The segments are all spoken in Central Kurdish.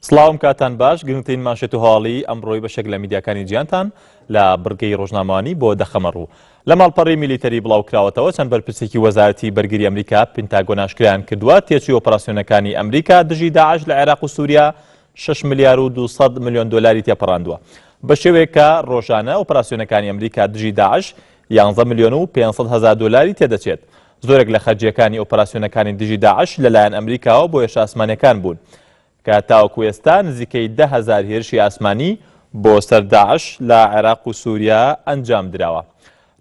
سڵاوم کاتان باش گرنگترین مانشێت و هەواڵی ئەمڕۆی بەشێک لە میدیاکانی جیهانتان لە بڕگەی ڕۆژنامەوانی بۆ دەخەمە ڕوو. لە ماڵپەڕی میلیتەری بڵاوکراوەتەوە چەند بەرپرسێکی وەزارەتی بەرگری ئەمریکا پنتاگۆن ئاشکرایان کردووە تێچووی ئۆپەراسیۆنەکانی ئەمریکا دژی داعش لە عێراق و سووریا 6 ملیار و 200 ملیۆن دۆلاری تێپەڕاندووە بە شێوەیەک کە ڕۆژانە ئۆپەراسیۆنەکانی ئەمریکا دژی داعش 11 ملیۆن و 500 هەزار دۆلاری تێدەچێت. زۆرێک لە خەرجییەکانی ئۆپەراسیۆنەکانی دژی داعش لەلایەن ئەمریکاوە بۆ هێرشە ئاسمانییەکان بوون کە تاوەکو ئێستا نزیکەی 10,000 هێرشی ئاسمانی بۆ سەر داعش لە عێراق و سووریا ئەنجام دراوە.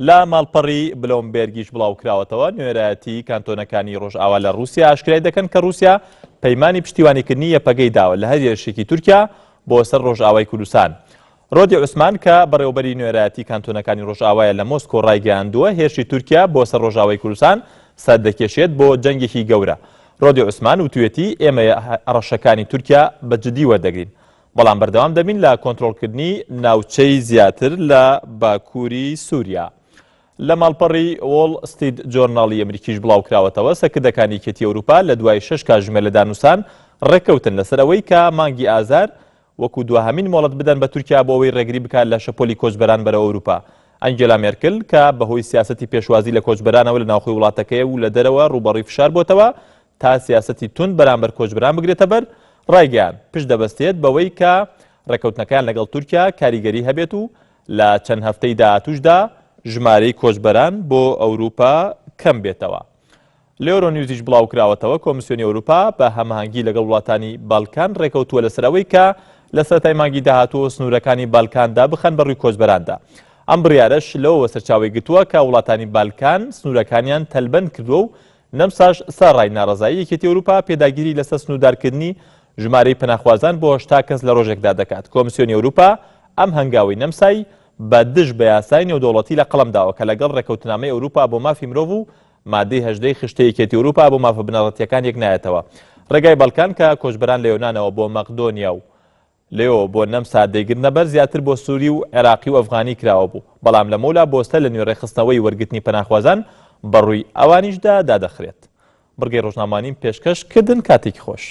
لە ماڵپەڕی بلۆمبێرگیش بڵاوکراوەتەوە، نوێنەرایەتی کانتۆنەکانی ڕۆژئاوا لە ڕووسیا ئاشکرای دەکەن کە ڕووسیا پەیمانی پشتیوانیکردنی یەپەگەی داوە لە هەر هێرشێکی تورکیا بۆ سەر ڕۆژئاوای کوردستان. ڕۆدی عوسمان کە بەڕێوەبەری نوێنەرایەتی کانتۆنەکانی ڕۆژئاوایە لە مۆسکۆ ڕایگەیاندووە، هێرشی تورکیا بۆ سەر ڕۆژئاوای کوردستان سەردەکێشێت بۆ جەنگێکی گەورە. ڕۆدی عوسمان وتویەتی، ئێمە هەڕەشەکانی تورکیا بە جدی وەردەگرین، بەڵام بەردەوام دەبین لە کۆنترۆڵکردنی ناوچەی زیاتر لە باکووری سووریا. لە ماڵپەڕی وۆڵ ستریت جۆرناڵی ئەمریکیش بڵاوکراوەتەوە، سەرکردەکانی یەکێتی ئەوروپا لە دوای شەش کاتژمێر لە دانوسان ڕێککەوتن لەسەر ئەوەی کە مانگی ئازار وەکو دواهەمین مۆڵەت بدەن بە تورکیا بۆ ئەوەی ڕێگری بکات لە شەپۆلی کۆچبەران بەرەو ئەوروپا. ئەنگێلا مێرکل کە بەهۆی سیاسەتی پێشوازی لە کۆچبەرانەوە لە ناوخۆی وڵاتەکەی و لە دەرەوە ڕووبەڕووی فشار بۆتەوە تا سیاسەتی توند بەرامبەر کۆچبەران بگرێتە بەر، ڕایگەیاند، پشت دەبەستێت بەوەی کە ڕێککەوتنەکەیان لەگەڵ تورکیا کاریگەری هەبێت و لە چەند هەفتەی داهاتووشدا ژمارەی کۆچبەران بۆ ئەوروپا کەم بێتەوە. لە یۆرۆنیوزیش بڵاوکراوەتەوە، کۆمیسیۆنی ئەوروپا بە هەماهەنگی لەگەڵ وڵاتانی بالکان رێکەوتووە لەسەر ئەوەی کە لە سەرەتای مانگی داهاتووەوە سنوورەکانی بالکان دابخەن بە رووی کۆچبەراندا. ئەم بڕیارەش لەوەوە سەرچاوەی گرتووە کە وڵاتانی بالکان سنوورەکانیان تەلبەند کردووە و نەمساش سەرەڕای ناڕەزایی یەکێتی ئەوروپا پێداگیری لەسەر سنووردارکردنی ژمارەی پەناخوازان بۆ 80 کەس لە رۆژێکدا دەکات. کۆمیسیۆنی ئەوروپا ئەم هەنگاوەی نەمسای بە دژ بە یاسای نێودەوڵەتی لە قەڵەم داوە کە لەگەڵ رێکەوتنامەی ئەوروپا بۆ مافی مرۆڤ و مادەی هەژدەی خشتەی یەکێتی ئەوروپا بۆ مافە بنەڕەتییەکان یەک نایەتەوە. ڕێگای بەڵکان کە کۆچبەران لە یۆنانەوە بۆ مەقدۆنیا و لەوێوە بۆ نەمسا دەیگرنە بەر زیاتر بۆ سوری و عێراقی و ئەفغانی کراوە بوو، بەڵام لەمەولا بۆ سەر لە نوێ ڕێکخستنەوەی وەرگرتنی پەناخوازان بەڕووی ئەوانیشدا دادەخرێت. بڕگەی ڕۆژنامەوانیم پێشکەش کردن کاتێکی خۆش.